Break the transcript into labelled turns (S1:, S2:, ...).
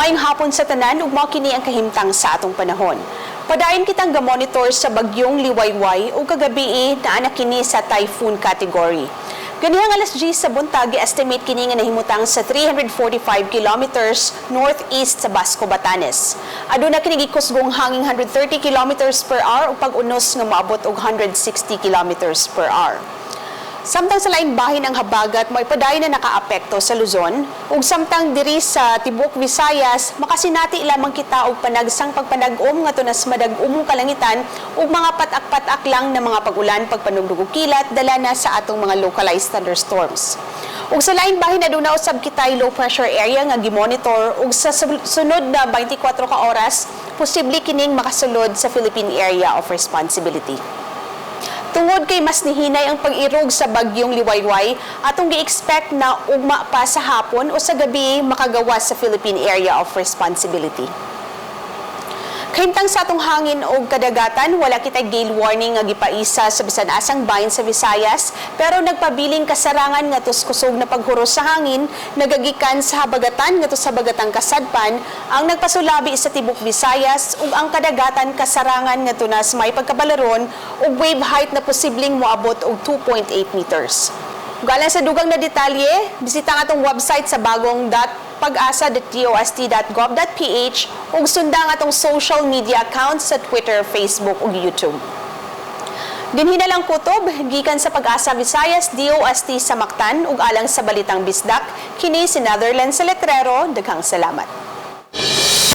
S1: Maayong hapon sa tanan ug mao kini ang kahimtang sa atong panahon. Padayon kitang gamonitor sa bagyong Liwayway ug kagabii naa na kini sa typhoon category. Ganihang alas 10 sa buntag, estimate kini nga nahimutang sa 345 kilometers northeast sa Basco, Batanes. Aduna kini gikusgong hanging 130 kilometers per hour ug pag-unos nga moabot og 160 kilometers per hour. Samtang sa laing bahin, ang habagat mo'y padayon na nakaapekto sa Luzon, ug samtang diri sa tibuok Visayas, makasinati lamang kita og panagsang pagpanag-om ngadto nas madag-umong kalangitan ug mga patak-patak lang na mga pag-ulan, pagpanugdog ug kilat dala na sa atong mga localized thunderstorms. Ug sa laing bahin, aduna usab kitay low pressure area nga gimonitor ug sa sunod na 24 ka oras posible kining makasulod sa Philippine Area of Responsibility. Tungod kay mas nihinay ang pag-irog sa bagyong Liwayway, atong gi-expect na ugma pa sa hapon o sa gabi makagawas sa Philippine Area of Responsibility. Kahimtang sa atong hangin og kadagatan, wala kitay gale warning nga gipaisa sa bisan asang bahin sa Visayas, pero nagpabiling kasarangan nga kusog na paghuros sa hangin nagagikan sa habagatan ngadto sa habagatang kasadpan ang nagpasulabi sa tibok Visayas, ug ang kadagatan kasarangan ngadto nas may pagkabalaron ug wave height na posibleng moabot og 2.8 meters. Alang sa dugang na detalye, bisita ang atong website sa bagong.pagasa.dost.gov.ph ug sunda ang atong social media accounts sa Twitter, Facebook ug YouTube. Dinhi na lang kutob, gikan sa Pag-asa Visayas, DOST sa Mactan ug alang sa Balitang Bisdak, kini si Netherlands sa Letrero. Daghang salamat.